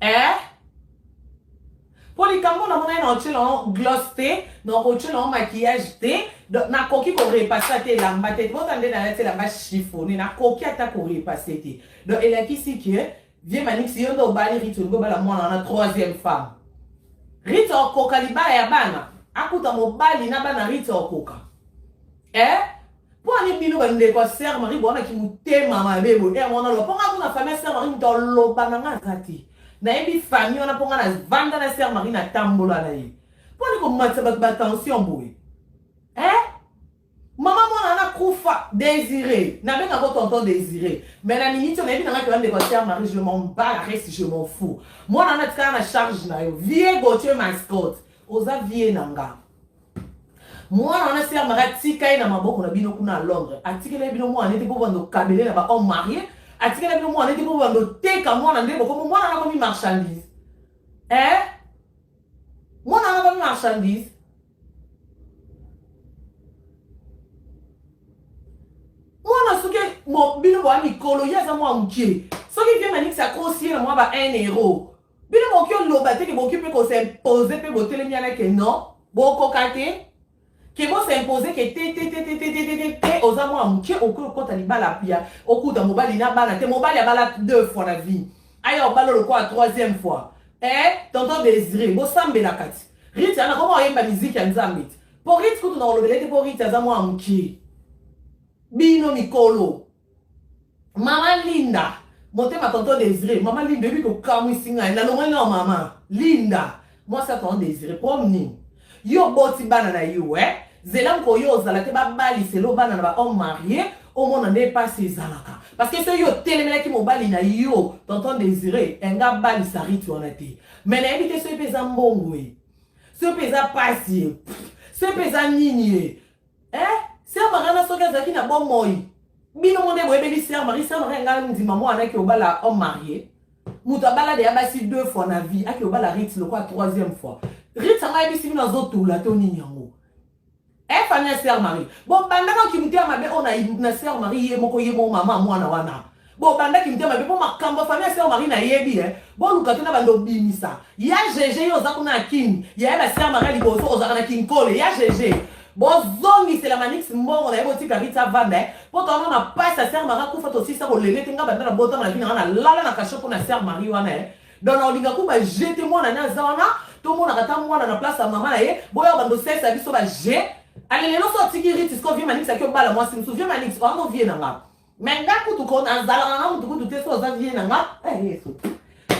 Eh? Mpo likambo na mona ye na otyela yango gloss te, na okotyela yango maquillage te, donc nakoki korepase ata elamba te. Bota nde nalati elamba chiffonne, nakoki ata korepase te. Donc elakisi que Vieux Manix yo nde obali Ritz olingi obala mwana wana troisième femme. Ritz okoka libala ya bana, akuta mobali na bana Ritz okoka. Eh? Mpo ani bino bandeko ya Sœur Marie bowana ki motema mabe boye. Eh wana loba mpo nga kuna famille ya Sœur Marie moto aloba na nga aza te. Nayebi famille wana mpo nga na vanda na Sœur Marie na tambola na ye. Mpo ani komatisa bato ba tension boye. Eh? Mama mwana wana kufa Désiré. Nabenga ko tonton Désiré. Mais na minute oyo nayebi na nga ke bandeko ya Sœur Marie je m'en bats la reste je m'en fous. Mwana wana tikala na charge na yo. Vieux Gauthier mascotte. Oza vieux na nga. Mwana wana Sœur Marie atika ye na maboko na bino kuna à Londres. Atikela ye bino mwana nete po bando kabele na ba hommes mariés. Atikela bino mwana nete po bando teka mwana nde bokomo mwana wana komi marchandise. Eh? Mwana wana komi marchandise. Mwana soki bino boya mikolo ye aza mwa mokie. Soki vieux Manix akosi ye na mwa ba 1 euro. Bino bokoki oloba te ke bokoki mpe ko s'imposer mpe botelemi wana ke non bokoka te ke bo s'imposer ke te te te te te te te te te oza mwana moke okoki okota libala ya okuta mobali na bana te mobali abala deux fois na vie aya obala lokola troisième fois eh tonton Désiré bosambelaka ti Ritz ana koma oyemba miziki ya Nzambe ti po Ritz kutu na kolobela te po Ritz aza mwana moke bino mikolo Mama Linda motema tonton Desire mama Linda oyebi kokamwisi ngai nalongoli nao mama Linda mwasi ya tonton Desire problème nini yo oboti bana na yo eh zela moko yo ozala te babaliselo bana na ba homme marie omona nde pasi ezalaka parce que soki yo otelemelaki mobali na yo tonton Desire enga abalisa Ruth wana te mais nayebi te soki mpe eza mbongo ye soki mpe eza pasi ye soki mpe eza nini ye Eh sœur Marie wana soki azalaki na bomoi bino mo nde boyebeli sœur Marie sœur Marie nga ndima mwana ake obala homme marié moto abala deya basi deux fois na vie ake obala Ritz lokola troisième fois Ritz yango ayebisi bino azotula to nini yango eh famille ya sœur Marie bobandaka kimutema mabe oyo na sœur Marie ye moko ye moko mama mwana wana Bobandaki motema mabe po makambo ya famille ya sœur Marie nayebi eh. Boluka te na banda obimisa. Ya GG yo oza kuna na kin. Yaya ba sœur Marie ya liboso ozalaka na kinkole. Ya GG. Bozongisela Manix mbongo na ye botika Ritza avanda eh. Po toza na pasi ya sœur Marie akufa tosilisa kolele te nga banda na botama na vie na nga na lala na cachot pona sœur Marie wana eh. Donc na olinga ku ba jeu te mwana ne aza wana tomonaka ata mwana na place ya mama na ye boya bando osalisa biso ba jeu. Ale lelo so otiki Ritz sikoyo vieux Manix aki obala mwasi mosusu vieux Manix oyango vieux na nga. Mais nga kutu ko nazalaka na mutu kutu te so oza vie na nga eh yesu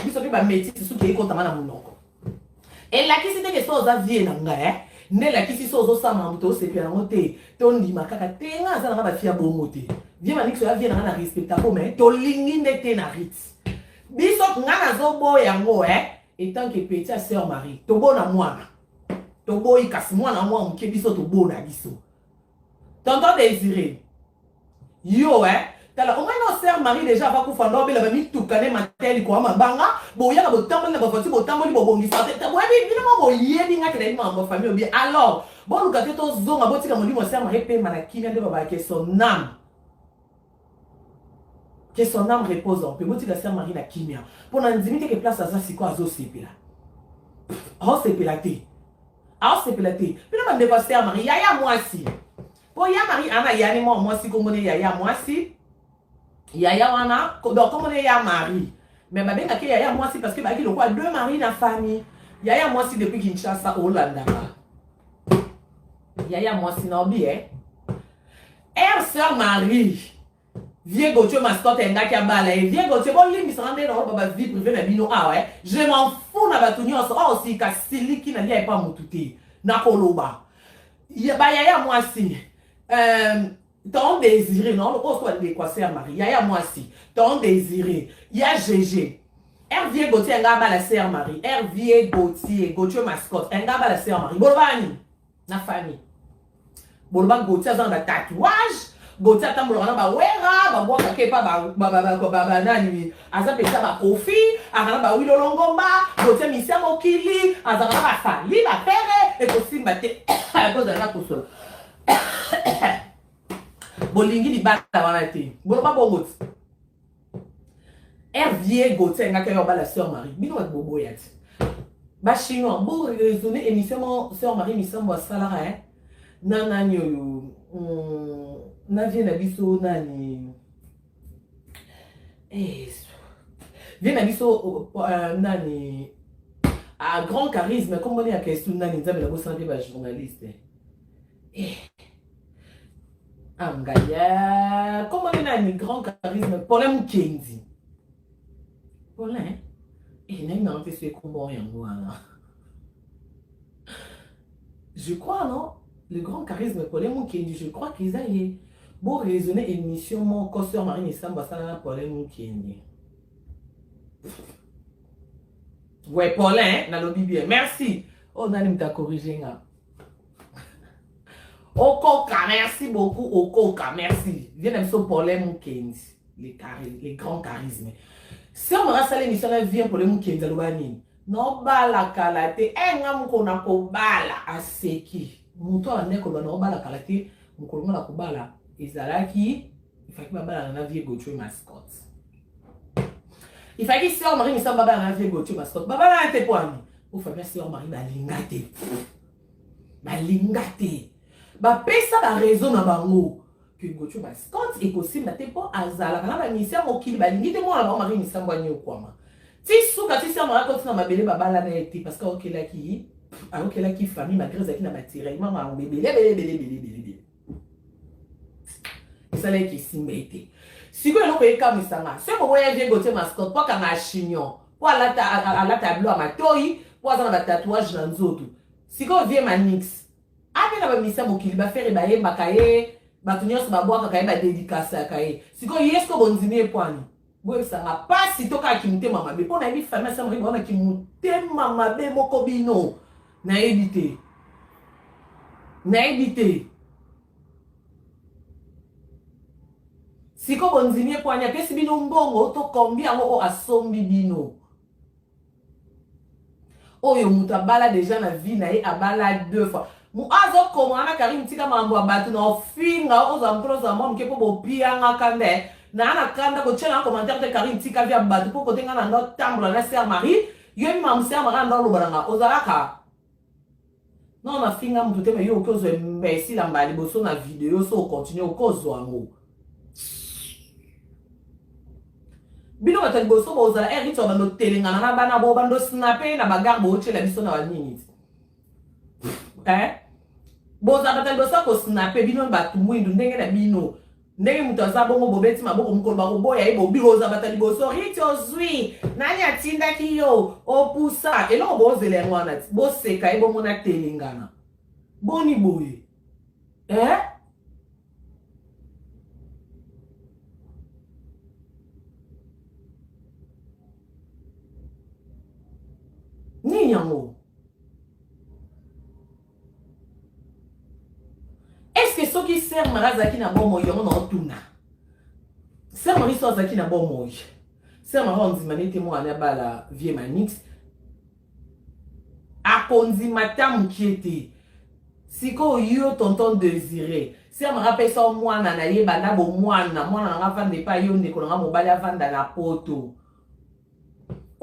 biso pe ba metisse suki ekota nga na munoko elakisi te ke so oza vie na nga eh nde elakisi so ozosala makambo tosepela yango te tondima kaka te nga aza na nga bafi ya bongo te vie manix oya vie na nga na respecta ko mais tolingi nde te na rit biso nga nazoboya yango eh etant que petit ya sœur Marie tobona mwana toboyi kasi mwana mwa moke biso tobona biso tonton Désiré yo eh tala omoni na sœur Marie déjà ava kufa ndo abela ba mituka ne mateli kwa mabanga boyaka botamboli na ba voiture botamboli bobongisa te boyebi bino mo boyebi nga ke nayebi makambo ya famille obi alors boluka te tozonga botika molimo ya sœur Marie pema na kimia nde babaya ke son âme que son âme repose en paix botika sœur Marie na kimia mpo na ndimi te ke place aza sikoyo azosepela aosepela te aosepela te bino bandeko ya sœur Marie yaya mwasi Po ya Marie ana yani mwa mwasi kombo ne yaya mwasi yaya wana donc kombo ne ya Marie mais babengaki yaya mwasi parce que bayaki lokola deux maris na famille yaya mwasi depuis Kinshasa olandaka yaya mwasi na obi eh air sœur Marie Vieux Gauthier mascotte engaki abala ye Vieux Gauthier bolimbisa nga nde na oloba ba vie privée na bino awa eh je m'en fous na bato nyonso awa osika siliki na lia epa mutu te nakoloba ba yaya mwasi euh, ton désiré non oyo soki bandeko ya sœur Marie yaya mwasi ton désiré ya GG Hervier Gauthier enga abala sœur Marie Hervier Gauthier Gauthier mascotte enga abala sœur Marie boloba nini na famille boloba Gauthier aza na ba tatouage Gauthier atambolaka na bawera babwakaka epa banani aza mpenza bakofi azala na bawilo longomba Gauthier misia mokili azalaka na bafali bafere ekosimba te kozala na kosola bolingi libala wana te boloba bongo ti. Hervier Gauthier alingaki ayo abala sœur Marie. Bino bato boboya ti. Ba chinois bo raisonner émission mo sœur Marie Misambo asalaka hein. Na nani oyo na vie na biso nani eh vie na biso nani a grand charisme kombo ne ya kesu nani nzambe na bosana mpe ba journaliste eh angaya kombo ne nani grand charisme Paulin Mukendi Paulin eh nayebi nango te soki kombo yango wana. Je crois non le grand charisme Paulin Mukendi je crois qu'eza ye. Bo raisonner émission moko sœur Marie Misambo asala na Paulin Mukendi. Ouais Paulin nalobi bien. Merci. Oh nani muta corriger nga. Okoka merci beaucoup Okoka merci. Viens na biso Paulin Mukendi les charismes, les grands charismes. Sœur Marie asala émission na viens Paulin Mukendi aloba nini? Nobala kala te eh nga moko nakobala aseki moto abandaki koloba naobala kala te mokolo nga nakobala ezalaki ifaki babalana na vieux Gauthier mascotte ifaki sœur Marie Misambo babalana na vieux Gauthier mascotte babalana te poani po famille sœur Marie balinga te balinga te bapesa ba raison na bango que Gauthier mascotte ekosimba te mpo azalaka na bamisi ya mokili balingi te mwana bango Marie Misambo anyokwama ti suka ti sœur Marie akoti na mabele babalana ye te parce que aokelaki ayokelaki famille malgré ezalaki na batiraillement makambo ebele ebele ebele ebele ebele ebele esalaki esimba ye te. Sikoyo eloko ekamwisa nga soki boboya vieux Gauthier mascotte mpo akanga chignon mpo alata alata bilo ya matoyi mpo aza na ba tatouage na nzoto sikoyo vieux Manix ape na bamisa mokili bafere bayembaka ye bato nyonso babwakaka ye badedikasaka ye sikoyo ye sikoyo bondimi ye pwani boyebisa nga pasi to kaka kimotema mabe mpo nayebi famille ya Samari baona kimotema mabe moko bino nayebi te nayebi te sikoyo bondimi ye pwani apesi bino mbongo to kombi yango oyo asombi bino oyo moto abala deja na vie na ye abala deux fois azokoma wana Karine tika makambo ya bato na ofinga ozala mokolo ozala mwa moke mpo bopiangaka nde naa na kanda kotia na commentaire te Karine tika vie ya bato mpo kote nga na ndo tambola na sœur Marie yo mamu sœur Marie ando aloba na nga ozalaka non nafinga moto te me yo oki ozwa imbécile mbala liboso na video so okontinue okozwa yango bino bato ya liboso bozala ere niti bando telengana na bana bo bando snape na bagare bootyela biso na banini eh? bozala bato ya liboso ya kosnape bino bato mwindu ndenge na bino ndenge moto aza bongo bobeti maboko mokolo bakoboya ye bobi oza bato ya liboso riti ozwi nani atindaki yo opusa eloko bozela yango wana boseka ye bomona telengana boni boye eh? Nini yango? Est-ce que soki sœur Marie azalaki na bomoi yango na otuna? Sœur Marie so azalaki na bomoi. Sœur Marie ondima nete mwana abala vieux Manix. Akondima ata mokie te. Sikoyo yo tonton Desire, sœur Marie apesa yo mwana na ye banda bomwana, mwana na nga avanda epai yo ndeko na nga mobali avanda na poto.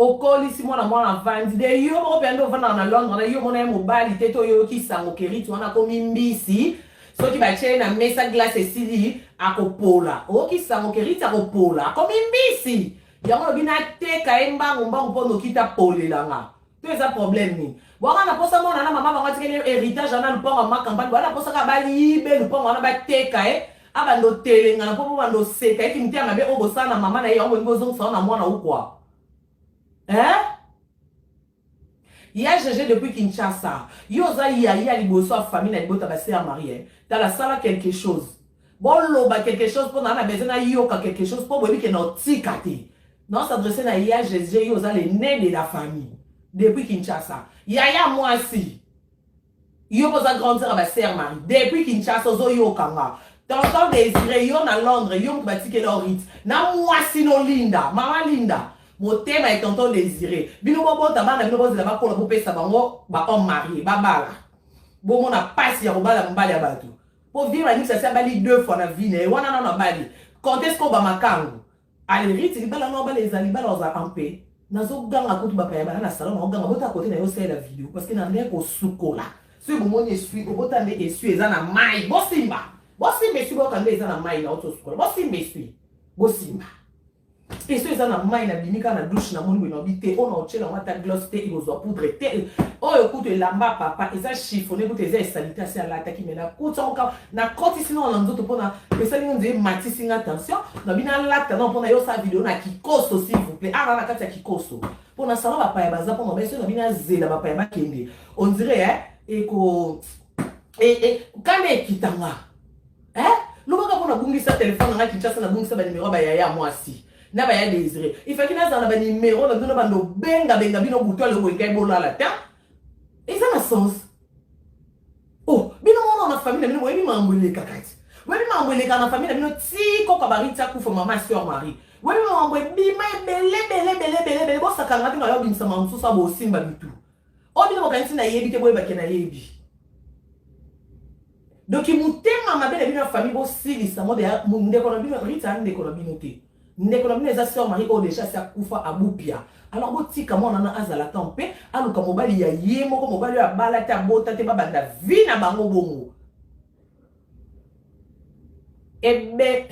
Okolisi mwana mwana avandi de yo moko mpenza nde ovandaka na Londres na yo omona ye mobali te to oyoki sango keriti wana akomi mbisi soki batie ye na mesa glace esili akopola oyoki sango keriti akopola akomi mbisi yango lobi nateka ye mbangu mbangu mpo noki tapolela nga to eza problème nini bwaka na posa mwana na mama bango atikeli ye héritage wana lupango ya makampani bwana posa kaka bayibe lupango wana bateka ye abanda otelengana mpo bobanda oseka ye kimiteya mabe oyo bosala na mama na ye yango bolingi bozongisa ngo na mwana ou quoi hein ya GG depuis Kinshasa yo oza yaya liboso ya famille na libota ba sœur Marie tala sala quelque chose boloba quelque chose mpo na na besoin nayoka quelque chose mpo boyebi ke na otika te na s'adresse na ya GG yo oza le nez de la famille depuis Kinshasa yaya mwasi yo mpo oza grande sœur ya ba sœur Marie depuis Kinshasa ozoyoka nga tonton Désiré yo na Londres yo moto batikeli orite na mwasi no Linda mama Linda motema ya tonton Désiré bino bobota bana bino bozela bakola bopesa bango ba homme marié babala bomona pasi ya kobala mobali ya bato po vie manix asi abali deux fois na vie na ye wana nano abali compte sikoyo bamakangu. Ale Riti libala na obala eza libala oza en paix. Nazo ganga kutu bapaya bana na salon na ganga bota kote na yo salela video parce que na ndenge kosukola. Soki bomoni esui obota nde esui eza na mai bosimba. Bosimba esui boyoka nde eza na mai na otosukola. Bosimba esui. Bosimba. Esui eza na mai na bimi kaka na douche na moni boye na obi te oyo na otyela yango ata gloss te ekozwa poudre te oyo kutu elamba papa eza chiffonne kutu eza esalite asi alataki me nakuti yango kaka nakotisi nao na nzoto mpona esali ngo nzee ematisi nga tension nabi nalata nao mpona yo osala video na kikoso s'il vous plaît awa na kati ya kikoso mpona salon bapaya baza mpo mabe soki nabi nazela bapaya bakende on dirait eh, eko e, e, kanda ekita nga eh? lobaka mpo nabungisa telefone na nga kinshasa nabungisa banimero ya bayaya ya mwasi na baya desire ifaki nazala na banimero na bino bando bengabenga bino butu alo boye ngai bolala te eza na sens oh bino mona na famille na bino boyebi makambo elekaka ti boyebi makambo elekaka na famille na bino ti koka bariti akufa mama sœur marie boyebi makambo ebima ebele ebele ebele ebele ebele bosakanga te nayo obimisa makambo mosusu abosimba mitu oyo bino bokanisi nayebi te boyebake nayebi donc motema mabe na bino ya famille bosilisa ngo deya ndeko na bino rita ndeko na bino te ndeko na bino eza sœur marie oyo deja asi akufa abupia alors botika mwana wana azala ta mpe aluka mobali ya ye moko mobali oyo abala te abota te babanda vie na bango bongo ebe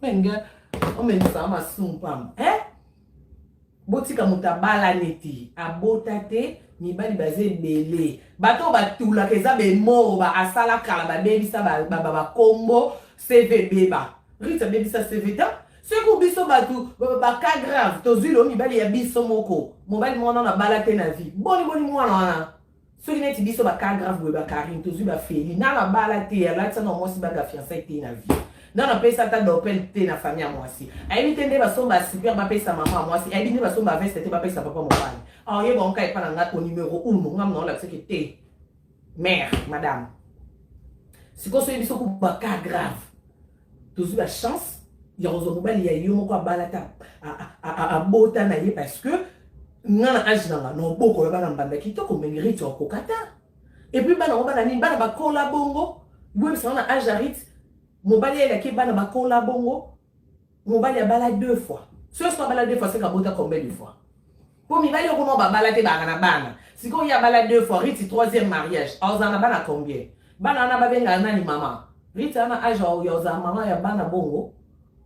menge omelisa masumu pamba eh? Botika moto abalani te abota te mibali baza ebele bato oyo batulaka eza bemoro ba asala kala babebisa bakombo cv ebeba rite abebisa cv ta soki biso bato baka grave tozwi lelo mibali ya biso moko mobali mwana wana abala te na vie boni boni mwana wana soki neti biso ba cas grave boye ba Carine tozwi ba Feli nanu abala te alatisa na mwasi baga fiançailles te na vie nanu apesa ata dopel te na famille ya mwasi ayebi te nde basomba super bapesa mama ya mwasi ayebi nde basomba veste te bapesa papa mobali aoyeba ngo kaka epa na nga au numero uno nga mna olakisaki te mère madame sikoyo soki biso ku ba cas grave tozwi ba chance ya kozwa mobali ya yo moko abala te abota na ye parce que nga na age na nga na obokola bana mbanda kitoko ndenge rite okoka ta epuis bana yango bana nini bana bakola bongo boyebisa nga na age ya rite mobali ayelaki bana bakola bongo mobali abala deux fois soki soki abala deux fois seka abota combien de fois mpo mibali okoma babala te baka na bana sikoyo ye abala deux fois riti troisième mariage azala na bana combien bana wana babengaka nani mama riti wana age ya ozala mama ya bana bongo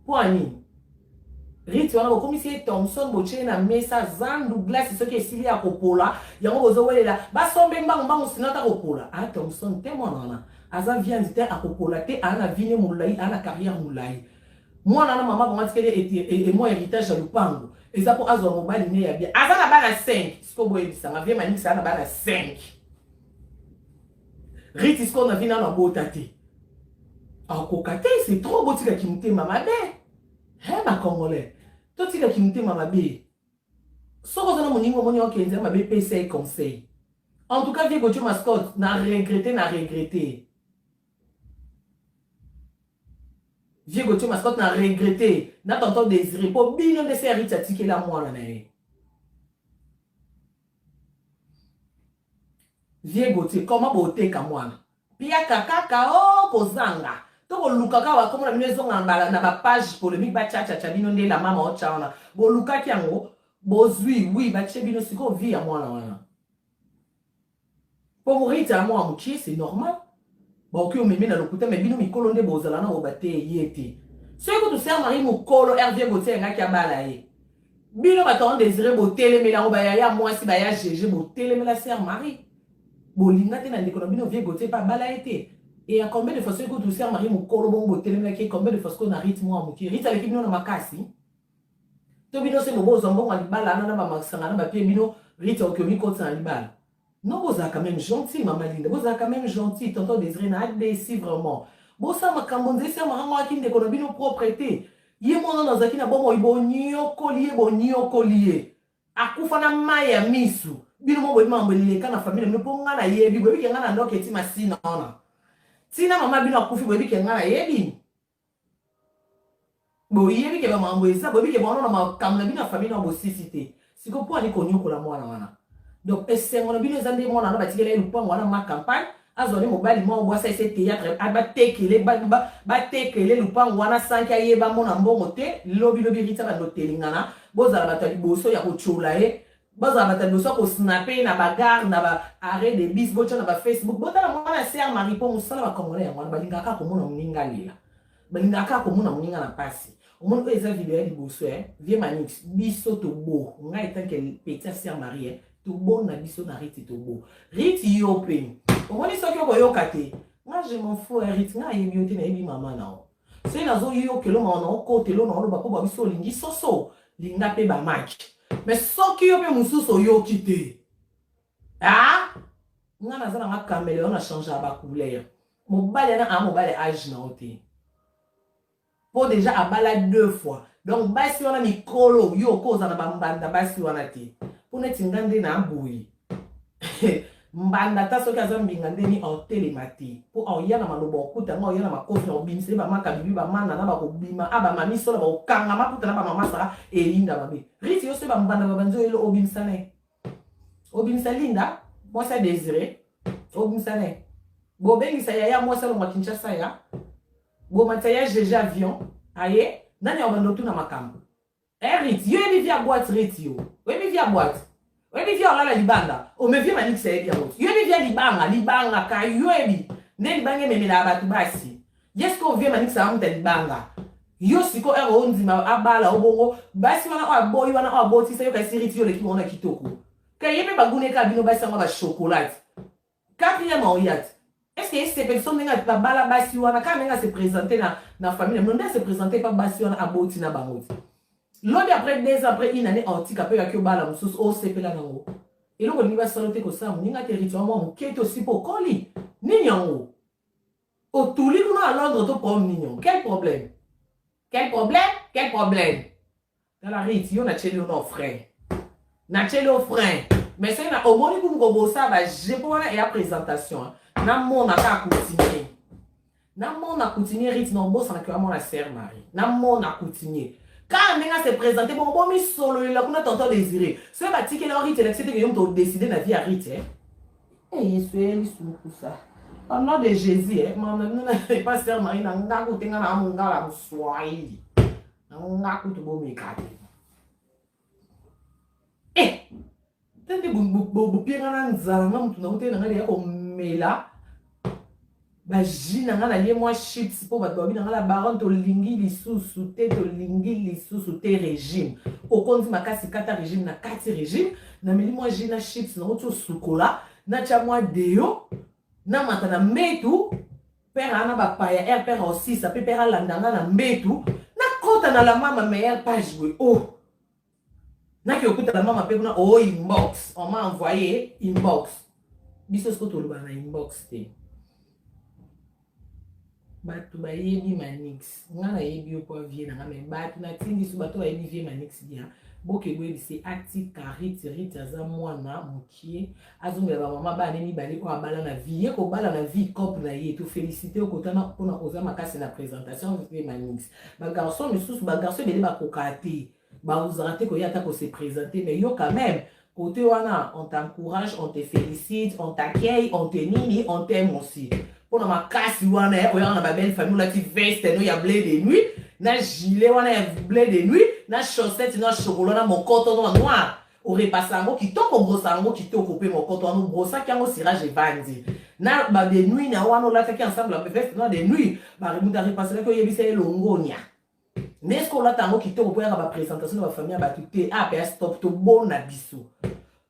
mpo ya nini riti wana bokomisi ye thomson botie na mesa zandu glace soki esili ya kopola yango bozowelela basombe mbangu mbangu sino ata kopola a ah, thomson te mwana wana aza viande te akopola te aa na vine molai aa na carrière molai mwana wana mama bango atikeli mwa héritage ya lupango eza mpo azwa mobali ne ya bien aza na bana 5 sikoyo boyebisanga vie manix aza na bana 5 riti sikoyo na vie nano abota te akoka te c'est trop botika kimotema mabe he bacongolais totika kimotema mabe soki oza na moninga omoni okende mabe pesa ye conseil en tout cas vie gotio mascotte na regrete na regrete Vieux Gauthier Mascotte na regrette na tonton Désiré po bino nde se Ritz atikela mwana na ye. Vieux Gauthier comment boteka mwana? Piaka kaka oh kozanga. To koluka kaka bakombo na bino ezonga na ba page polemique ba cha cha cha bino nde la mama ocha wana. Bolukaki yango bozui oui batie bino sikoyo vie ya mwana wana. Po Rita ya mwa mukie c'est normal. Baoki omemi na lokuta mais bino mikolo nde bozala na oba te ye te. Soki kutu sœur Marie mukolo Hervé Gauthier alingaki abala ye. Bino bato en désiré botelemela yango ba yaya mwasi ba ya GG botelemela sœur Marie. Bolinga te na ndeko na bino vieux Gauthier pa abala ye te. Et à combien de fois soki kutu sœur Marie mukolo bongo botelemelaki ye combien de fois sikoyo na Rite mwa mukie. Rite aleki bino na makasi. To bino se bobozwa mbongo ya libala wana na bamasanga na bapie bino Rite oki omikotisa na libala. Non bozala quand même gentil mama Linda, bozala quand même gentil tonton Désiré na adesi vraiment. Bosala makambo nzesi ya makango aki ndeko na bino propre te. Ye mwana nazalaki na bomoi bonyokoli ye bonyokoli ye. Akufa na mayi ya misu. Bino moko boyebi makambo eleka na famille na bino po nga nayebi boyebi ke nga na ndoki eti masina wana. Tina mama bino akufi boyebi ke nga nayebi. Boyebi ke ba makambo eza, boyebi ke bwana na makambo na bino ya famille na bosisi te. Siko po ani konyokola mwana wana. Donc esengo na bino eza nde mwana wana batikela ye lupango wana ma campagne, Azwa nde mobali moko bo asalisa ye théâtre, batekele batekele lupango wana sanki ayeba mona mbongo te. Lobi lobi Riti abanda otelengana, bozala bato ya liboso ya kotyola ye, bazala bato ya liboso ya kosnape na bagare, na ba arrêt de bus, botya na bafacebook, botala mwana sœur Marie. Mpo mosala bacongolais yango wana, balingaka kaka komona moninga alela, balingaka kaka komona moninga na mpasi. Omoni, oyo eza video ya liboso. Vieux Manix, biso tobo, ngai en tant que petit ya sœur Marie, tobona biso na Riti, tobo Riti. Yo mpe omoni, soki okoyoka te, nga je m'en fous. Ya Riti, nga ayebi yo te, nayebi mama na yo. Soki nazoyokelo mawa na okotelo na oloba mpo babiso olingi soso, linga mpe bamaki. Mais soki yo mpe mosusu oyoki te, ah, nga naza nanga caméléon, na change ya bacouleur. Mobali wana aa mobali age na yo te, mpo déjà abala deux fois. Donc basi wana mikolo, yo okoza na bambanda basi wana te, mpo neti nga nde na boye mbanda, ata soki aza mbinga ndeni, aotelema te, mpo aoya na maloba, okuta nga oya na makofi na obimisa ye, bamaka bibi bamana na bakobima, a bamami sola bakokanga maputa na bamama sara elinda mabe. Riti, yo soki bambanda babanzi oyelo, obimisa na ye, obimisa Linda mwasi ya Désiré, obimisa na ye, bobengisa yaya mwasi alongwa Kinshasa, ya bomatisa ya GG avion aye, nani akobanda otuna makambo? Rit, yo yebi vie ya boîte? Rit, yo oyebi vie ya boîte? Oyebi vie olala libanda? Ome vieux Manix ayebi yango. Yo yebi vie ya libanga? Libanga ka yo yebi nde libanga ememelaka bato basi. Ye sikoyo vieux Manix amuta libanga. Yo sikoyo ere ondima abala obongo basi wana oyo aboyi wana oyo abotisa yo, kasi Riti, yo oleki bango na kitoko. Ka ye mpe baguneka bino basi yango bachocolate quatrième oya te. Est ce que esepeliso ndenge babala basi wana, kaka ndenge ase présente na famille na bino, nde ase présente pa basi wana aboti na bango te? Lobi après 2 ans, après une année, aotika mpe oyaki obala mosusu, osepela nango. Eloko olingi basala te, kosala moninga te. Riti wa mwa moke te, osi mpo okoli nini yango otuli kuna na Londres to problème nini yango? Quel problème, quel problème, quel problème? Tala Riti, yo natieli yo no frein, natieli yo frein. Mais soki na omoni kumu kobosala baje, mpo wana eya présentation, namona kaka coutumier, namona coutumier. Riti, na obosanaki wa mwana sœur Marie, namona coutumier kaka ndenge ase présente bongo, bomisololela kuna. Tonton Désiré, soki batikeli yo Riti, elakisi teke yo moto odécide na vie ya Riti. Yesu elisukusa au nom de Jésus. Epa sœur Marie na nga kutenga na mongala moswahili na nga kutu bomeka te. Te nde bopienga na nzala. Nga motu nango te, na ngai deya komela bajus na ngai, nalie mwa chips, mpo bato babi na ngai la baronne, tolingi lisusu te, tolingi lisusu te régime okondi makasi, kata régime. Na kati régime, nameli mwa jus na chips nango ti osukola, natya mwa deo, namata na mbetu. Père ana bapaya air, père osisa mpe père alanda nga na mbetu, nakota na la mama meilleure page boye. Oh, naki okutala mama mpe kuna o inbox, on m'a envoyé inbox. Biso siko tolobaka na inbox te. Bato bayebi Manix, nga nayebi yo mpo vieux na nga, mais bato natindi so, bato bayebi vieux Manix bien. Boke boyebisi atika Riti. Riti aza mwana mokie, azongela bamama bana mibale oyo abala na vie ye, kobala na vie cope na ye. Tofélicité okotana mpona oza makasi na présentation. Vieux Manix, bagarçon misusu, bagarçon ebele bakokaa te, baozaka te koya ata kose présenter, mais yo quand même côté wana, on t'encourage, on te félicite, on t'accueille, on te nini, on t'aime aussi mpona makasi wana oyaka na babelle famille, olati veste no ya bleu de nuit na gilet wana ya bleu de nuit na chaussette no ya chocolat na mokoto no noir, orepasa yango kitoko, obrosa yango kitoko, mpe mokoto wana obrosaki yango, cirage evandi na bade nuit na wana olataki ensemble ya veste no de nuit, moto arepaselaki, oyebisa ye longonia nde soki olata yango kitoko mpo yaka baprésentation na bafamille ya bato te. Ape ya stop, tobona biso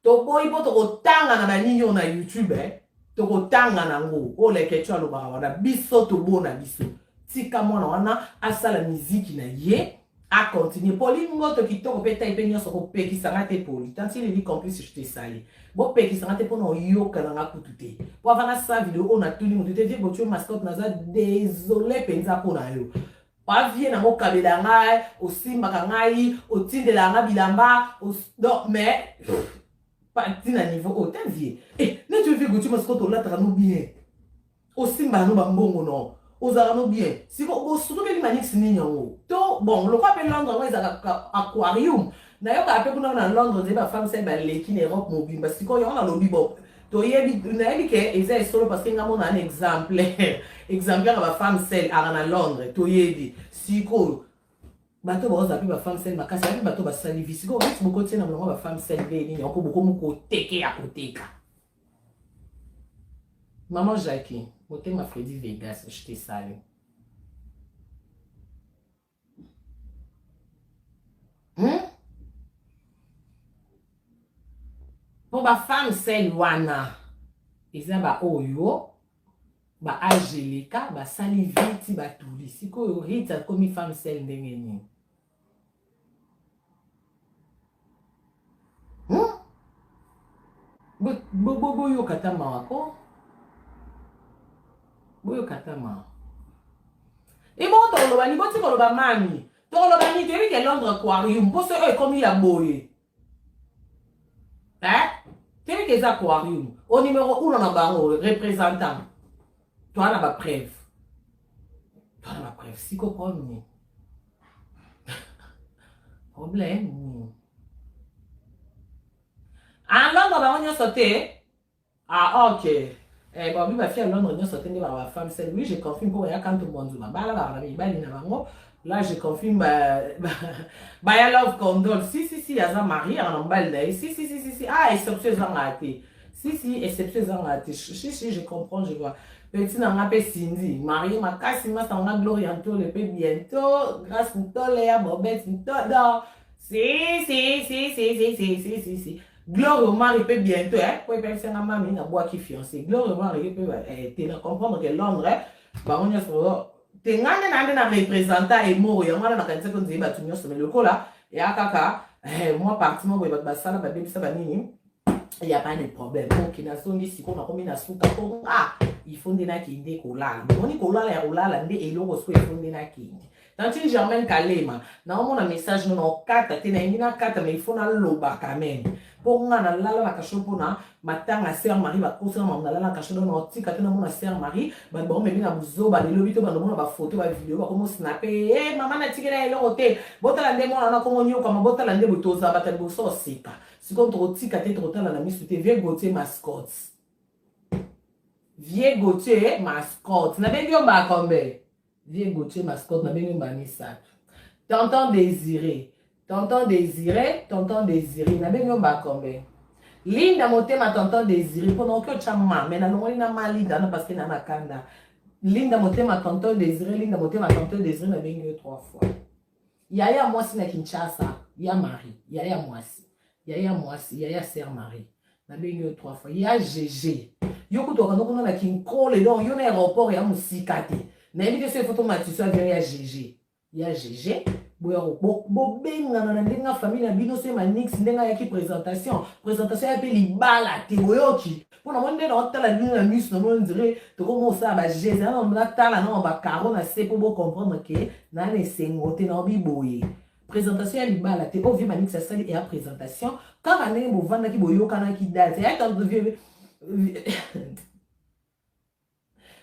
toboyi mpo tokotanga na banini oyo na YouTube, eh? Tokotanga nango oyo lekeco alobaka wana. Biso tobona biso, tika mwana wana asala miziki na ye, acontinue. Poli ngoto kitoko mpe tai mpe nyonso, kopekisanga te. Poli tanti lili complice, je te sali, bopekisanga te mpona oyokananga kutu te, po avant nasala video oyo natuni motu te. Vieux Botio Mascotte, naza désolé mpenza mpo na yo. Bavie nango okabela ngai, osimbaka ngai, otindela nga bilamba. Donc mais ntina niveau oyo te, vieux. Neti vieux Gauthier Mascotte, olataka no bien, osimbaka no bambongo no, ozalaka no bien. Siko bosukeli Manix nini yango to? Bon, lokwa mpe Londres yango ezalaka aquarium, nayokaka mpe kuna na Londres nzeli bafemme sel baleki na Europe mobimba. Sikoyo yango nalobi, bon. Toyebi, nayebi ke eza esolo parce que nga mona un exemplaire, exemplaire ya ba femme seule aka na Londres, toyebi. Sikoyo bato baoza mpe ba femme seule makasi, ayebi bato basali vie. Sikoyo neti bokotie na molongo ba femme seule nde nini yango bokomi koteke ya koteka. Maman Jackie, motema Freddy Vegas, je te salue. Po ba femme seule wana eza ba oyo ba age eleka basali vie ti batuli. Sikoyo Rit akomi femme seule ndenge nini? Boyoka ata mawa ko, boyoka ata mawa. Ebongo tokoloba nini? Boti koloba mami, tokoloba nini? Toyebi ke Londres aquarium mposo oyo ekomi ya boye, eh? Toyebi ke eza aquarium au numéro 1 na bango représentant, toa na bapreuve, toa na bapreuve. Siko problème nini? Problème nini? Ah, Londres bango nyonso te. Ah, ok. Eh, bon, ba fille à Londres nyonso te nde ba ba femme seule. Oui, je confirme po ya kanto mwanzu babala ba na mibali na bango. Là, je confirme ba ba, ba ya love condol. Si si si, aza marié na mobali na ye. Si si si si si. Ah, exception ezanga te. Si si, exception ezanga te. Si si, je comprends, je vois. Petit na nga pe Cindy, marié makasi masa nga Gloria Ntole pe bientôt, Grâce Ntole ya Bobette Ntole. Si si si si si si si si si. Gloire Omari pe bientôt eh, po epesa nga mami na bwaki fiancé. Gloire Omari pe eh, te na comprendre que Londres eh, bango nyonso te nga nde na nde na représentant emoro yango wana nakanisaki nzeye bato nyonso me lokola ya kaka eh, mwa parti moko boye bato basala babebisa banini, il y a pas de problème. Ok, nazongi sikoyo, nakomi na suka mpo nga il faut nde nakende kolala. Bomoni kolala ya kolala nde eloko sikoyo, il faut nde nakende. Tantine Germaine Kalema, naomona message no naokata te, nayengi nakata mais il faut naloba quand même mpo nga nalala na kasho mpona matanga sœur Marie, bakosaka mamu, nalala na kasho. Donc naotika te namona sœur Marie bato bakomemi na buzoba lelobi to bandomona bafoto, bavideo bakomo snape. E mama natikela eloko te, botala nde mwana wana kongo nyokama, botala nde boye tozala bato ya liboso oseka. Sikoyo tokotika te, tokotala na misu te. Vieux Gauthier mascotte, vieux Gauthier mascotte, nabengi yo bakombe. Vieux Gauthier mascotte, nabengi yo misato. Tonton Désiré, tonton Désiré, tonton Désiré, nabengi yo bakombe. Linda motema tonton Désiré, mpona oki otya ma me nalongoli na ma Linda wana parce que na nakanda. Linda motema tonton Désiré, Linda motema tonton Désiré, nabengi yo trois fois. Yaya mwasi na Kinshasa ya Marie, yaya mwasi, yaya mwasi, yaya sœur Marie, nabengi yo trois fois. Ya GG, yo kutu okanda kuna na Kinkole, donc yo na aéroport ya mosika te, nayebi te so efo tomatiso avion. Ya GG, ya GG, boya bobengana na ndenge ya famille na bino. So Manix ndenge ayaki présentation, présentation ya mpe libala te, boyoki? Mpo na moni nde naotala bino na miso, namoni ondire tokoma osala bageste natala nao bakaro na se mpo bocomprendre ke naa na esengo te. Naobi boye, présentation ya libala te oyo vieux Manix asali eya présentation kaka ndenge bovandaki, boyokanaki date ya vieux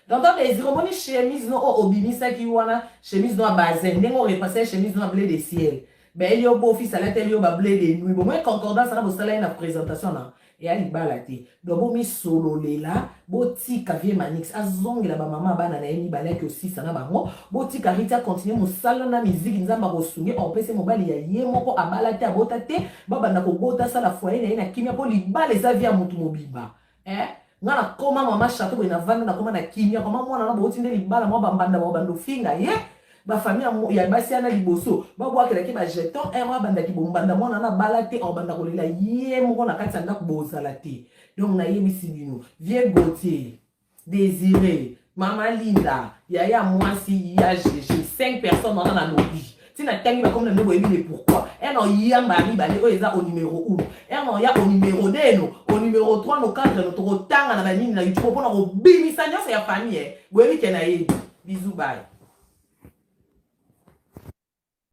tonton Désiré. Omoni chemise no oyo obimisaki wana, chemise no ya bazin, ndenge orepasse chemise no ya bleu de ciel, bayeli yo beau-fils alateli yo bableu de nuit. Bomoi concordance wana bosala ye na présentation na eya libala te. Donc bomisololela, botika vieux Manix azongela bamama bana na ye mibale, ake osisa na bango. Botika Riti acontinue mosala na miziki, Nzambe akosunge, opesi mobali ya ye moko, abala te, abota te, babanda kobota, asala foyer na ye na kimia, mpo libala eza vie ya motu mobimba, eh? Nga nakoma mama chateau boye, navanda, nakoma na kimia. Koma mwana na bouti nde libala, mwa bambanda babanda ofinga ye, bafamille ya basi wana liboso babwakelaki bajeton ere abandaki bombanda. Mwana wana abala te, abanda kolela ye moko na kati ya ndako, bozala te. Donc nayebisi bino, vieux Gautier, Désiré, mama Linda, yaya mwasi ya GG, 5 personnes wana nalobi ntina ntangi bakomi na nde boyebi le pourquoi. Ere na oyamba ya mibale oyo eza au numéro 1, ere na oya au numéro 2, no au numéro 3, no 4, no tokotanga na banini na YouTube mpona kobimisa nyonso ya famille. Boyebi ke nayebi. Bisous, bye.